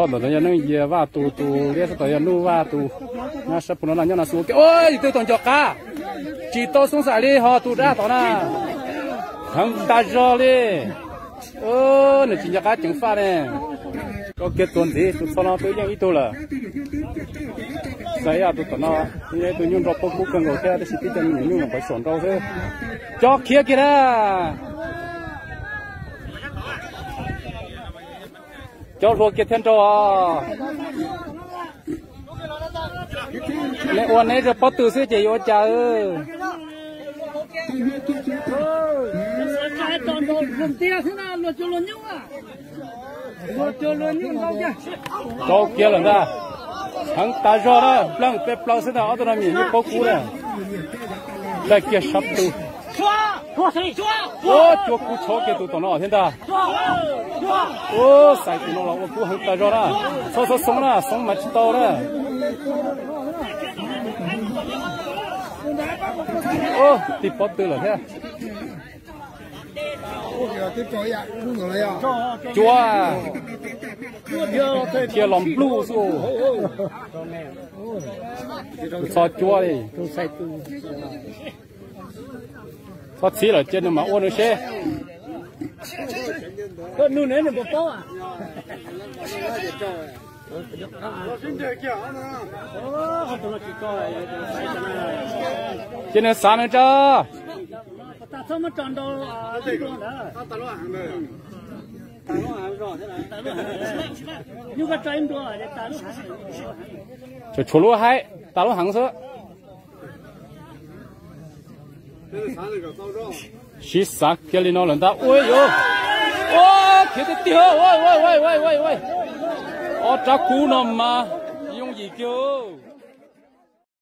Ntawm no yog Neej Yias Vaj tus, tus liab sab tod yog Nuj Vaj tus. Nyob sab pug no no nyob no xwb ua ke. Ua, yus twb tau nco qab, tsis tau xoob xaim li ho tus dab tod na. Heev tas zog li. Nws tsis nco qab ceev faj ne. Rau kiag tus ntxiv, tus txho no twb yeej ib tug lawm. Xav ib yam tus tom no, ib tug nyuj nrau paub kub kawg nkaus thiab tab sis tib co me nyuam nyuj no pov saum nrau xwb. Cov khiav kiag na. Cov hluas kiag thiab nrau os. Neb ua neb zog pob tw xwb ces yuav ua cas. Rau kiag lawm ntag. Heev tas zog na, npleej peb plaws xwb ntag, ob tug no me nyuam nyuj paub kub na. Dai kiag sab tw. Ua cuab kub chob kiag tus tom no thiab ntag. Ua xaiv tus no los ua kub heev tas zog na. Txhob xoob xoob na, xoob mas tsis tau na. Ua tig pob tw lawm thiab. Cuab, thiaj los npluj xwb. Txhob cuab li. Txhob txhib lawm cia nws mam ua nws seb. Cia nws xav nws tso. Tshuav tshuav lub haib, tas lub heev xwb. Sib xav kiag li no lawm ntag. Ua yuav, ua khiav tiag tiag. Ob rab kub no mas yooj yim kiag.